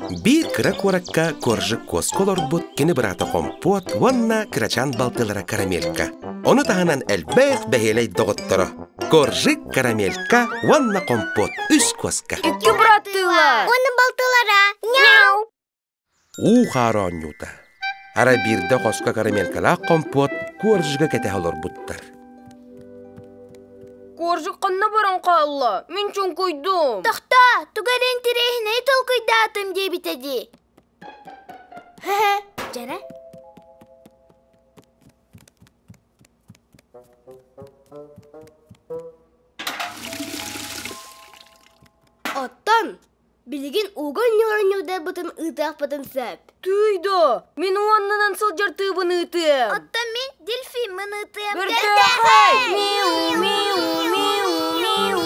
Биир кыра куоракка Коржик куоска олорбут кини быраата Хомпуот уонна кырачаан балтылара Карамелька. Ону таһынан элбэх бэһиэлэй доҕотторо Коржик, Карамелька уонна Хомпуот үс куоска. Икки быраттыылар. Уонна балтылара. Няу! Уу хаар оонньуута. Арай биирдэ хоско карамелькалаах хомпуот Коржига кэтэһэ олорбуттар. Коржик ханна баран хаалла? Мин чуҥкуйдум. Тохтоо, тугу эрэ интэриэһинэйи толкуйдаатым диэбитэ дии. Хэ-хэ, дьэрэ. Оттон Билигин ууга оонньуур-оонньуурдарбытын ыытыахпытын сөп. Тыый да, мин уоннанан сылдьар тыыбын ыытыам. Оттон мин дельфиммин ыытыам. Бөртөөхөй! Миу, миу, миу, миу.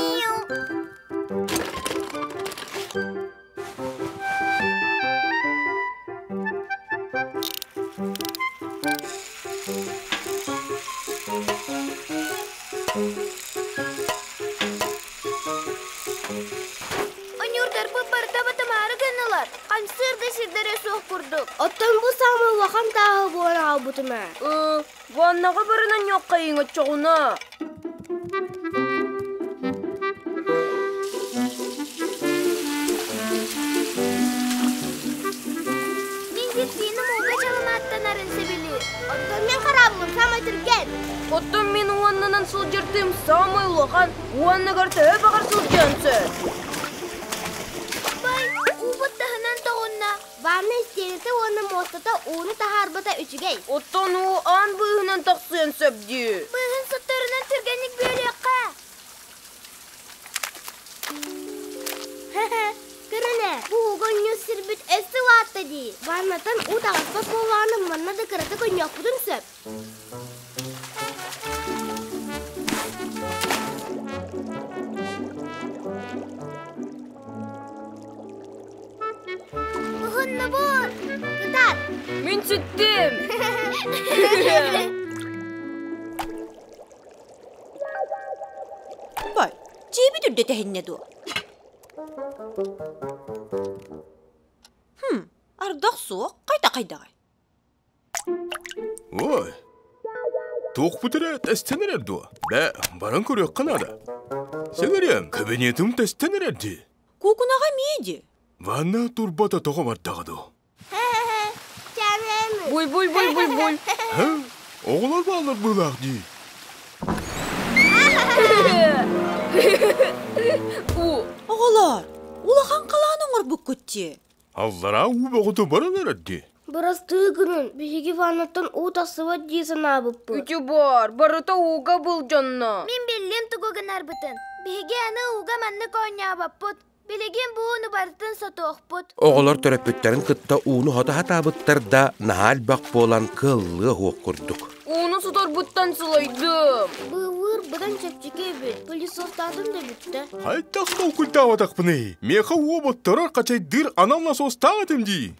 Ойуурдарбыт барыта батымаары гыннылар. Хамсыыр да сирдэрэ суох курдук. Оттон бу саамай улахан тааһы буолан хаалбытым ээ. Ваннаҕа барынан ньуоххайыҥ оччоҕуна. Мин дельфиным ууга чалымааттанарын сөбүлүүр. Оттон мин хараабылым саамай түргэн. Оттон мин уоннанан сылдьар тыым саамай улахан Уоннугар төһө баҕар сылдьыан сөп. Бай, уубут таһынан тоҕунна. Ванна истиэнэтэ уонна муостата ууну таһаарбата үчүгэй. Оттон уу аан быыһынан тахсыан сөп дии. Быыһын сотторунан түргэнник бүөлүөххэ. Көрөн ээ, бу ууга онньуу сирбит өссө улаатта дии. Ваннаттан уу таҕыспат буоллаҕына манна да кыратык онньуохпутун сөп. Уһуннубут! Кытаат! Мин сүттүм! Бай, дьиэбит үрдэ тэһиннэ дуо? Хм, ардах суох, хайда-хайдаҕай? Ой, туохпут эрэ тэстэн эрэр дуо? Бэ, баран көрүөххэ наада. Сэҥэриэм, кабинетым тэстэн эрэр дии. Куукунаҕа эмиэ дии. Ванна турбата тоҕо бардаҕа дуу? Буй буй буй буй буй. Һэ? Оҕолор бааллар быылаах дии. Оҕолор, улахан халаан оҥорбуккут дии. Аллараа уу бөҕөтө баран эрэр дии. Бырастыы гынын, биһиги ваннаттан уу тахсыбат дии санаабыппыт. Үтү баар, барыта ууга былдьанна. Мин биллим тугу гынарбытын. Биһиги аны ууга маннык оонньообоппут. Билигин бу ууну барытын сотуохпут. Оҕолор төрөппүттэрин кытта ууну хото сатаабыттар да, наһаа элбэх буолан кыаллыа суох курдук. Ууну соторбуттан сылайдым. Быыллыыр быдан чэпчэки эбит. Пылесостаатым да бүттэ. Хайдах толкуйдаабатахпыный? Миэхэ уоботторор хачайдыыр анал насостаах этим дии.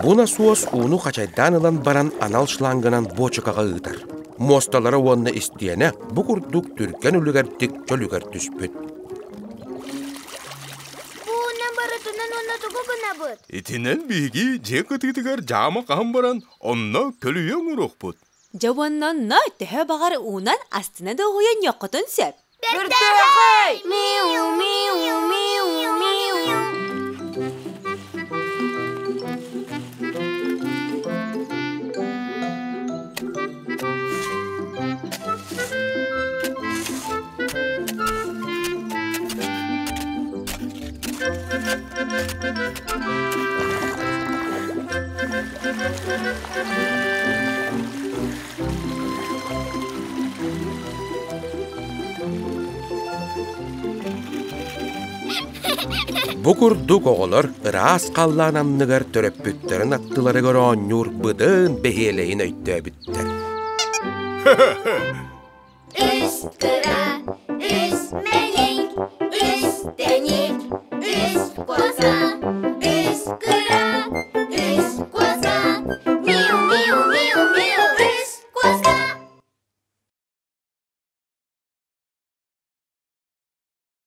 Бу насос ууну хачайдаан ылан баран анал шланганан буочукаҕа ыытар. Муосталара уонна истиэнэ бу курдук түргэн үлүгэрдик чөлүгэр түспүт. Буунан барытынан уонна тугу гынабыт? Итинэн биһиги дьиэ кытыытыгар дьаама хаһан баран, онно көлүйэ оҥоруохпут. Дьэ уонна онно төһө баҕар уунан астына да уһуйан ньоххотун сөп. Бөртөөхөй! Миу, миу, миу, миу. Бу курдук оҕолор ыраас халлаан анныгар төрөппүттэрин аттыларыгар оонньуур быдын бэһиэлэйин өйдөөбүттэр. Үс кыра, үс мэҥэ.